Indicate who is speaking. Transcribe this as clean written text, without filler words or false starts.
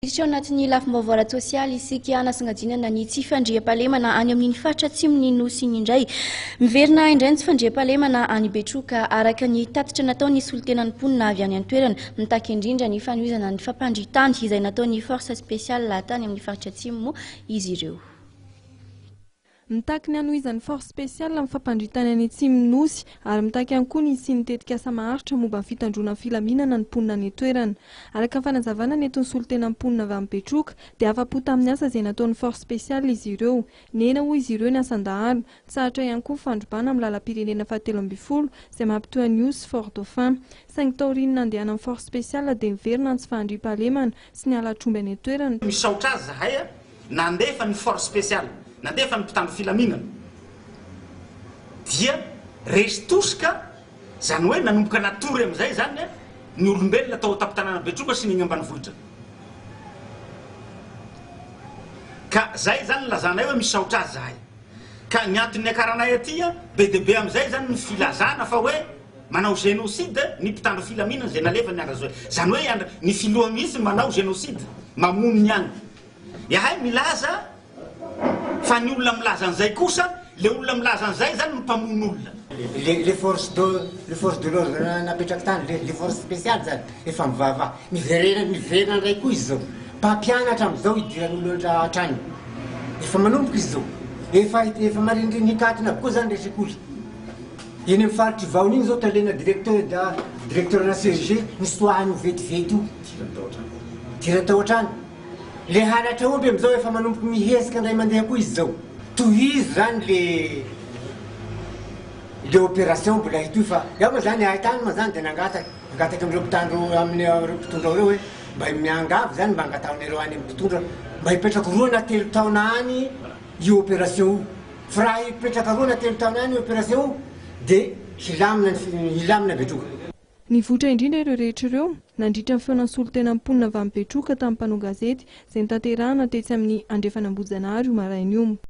Speaker 1: Hiditra ao anatin'ny lafim-baovao ara-tsosialy isika hanasongadinana ny tsy fandriampahalemana any amin'iny faritra atsimon'ny Nosy iny indray. Miverina indray ny tsy fandriampahalemana any Betroka araka ny tatitra nataon'ny solontenan'ny mponina avy any an-toerana. Mitaky indrindra ny fanohizana ny fampandritany izay nataon'ny Force Spéciale tany amin'ny faritra atsimo moa izy ireo.
Speaker 2: Mitaky ny hanohizan'ny Force Spéciale ny fampandritany any atsimon'ny Nosy ary mitaky ihany koa ny hisian'ny tetikasa maharitra momba ny fitandroana ny filaminana ny mponina any an-toerana. Araka ny fanazavana nentin'ny solontenan'ny mponina avy any Betroka dia afa-po tamin'ny asa izay nataon'ny Force Spéciale izy ireo. Nihena hoy izy ireo ny asan-dahalo. Tsahatra ihany koa ny fandrobana amin'ny lalam-pirenena fahatelo ambin'ny folo izay mampitohy an'i Ihosy sy Fort Dauphin. Saingy taorian'ny nandehanan'ny Force Spéciale dia niverina ny tsy fahandriampahalemana sy ny halatr'omby any an-toerana.
Speaker 3: Misaotra azy zahay a! Nandefa ny force spéciale, nandefa ny mpitandro filaminana dia resy tosika, zany hoe nanomboka natory amin'izay zany ny olombelona tao an-tampon-tanàna Betroka sy ny eny ambanivohitra. Ka zay zany nilazanay hoe misaotra azy zahay. Ka ny antony niakaranay aty be dia be amin'izay zany ny filazana fa hoe manao génocide ny mpitandro filaminana izay nalefan'i Andry Rajoelina. Zany hoe ny filoha mihitsy manao génocide, mamono ny any. Ihay milaza fa ny olona milaza an'izay kosa, le olona milaza an'izay zany no mpamono olona.
Speaker 4: Le le force de le force de l'ordre napetraky tany le le force spéciale zany efa mivavaha miverena miverina ndray koa izy zao mpampianatra amizao idiran'olo hatrany efa manomboka izy zao efa efa marindriny hikatona avokoa zany le sekoly eny amy faritry Vahona iny zao talena directeur da directeur na CEG nisoahany ho vetivety io dirany tao an-trano. Le halatra omby amizao efa manomboky mihezaka ndray mandeha koa izy zao. Tohizo zany le le opération mbola hitohy fa iaho moa zany ahy tany moa zany de nangataky nangataky amindreo mpitandro amin'ireo mpitondra ao reo hoe mba miangavy zany mba angatahanareo any amy mpitondra mba hipetraky roa na telo taona any io opération io fa raha hipetraka roa na telo taona any io opération io de hilamina ny hilamina Betroka.
Speaker 2: Nivoitra indrindra ireo rehetra ireo, nandritra ny fihaonan'ny solontenan'ny mponina avy any Betroka tamin'ny mpanao gazety, izay notanterahina tetsy amin'ny Andrefan'Ambohijanahary io maraina io.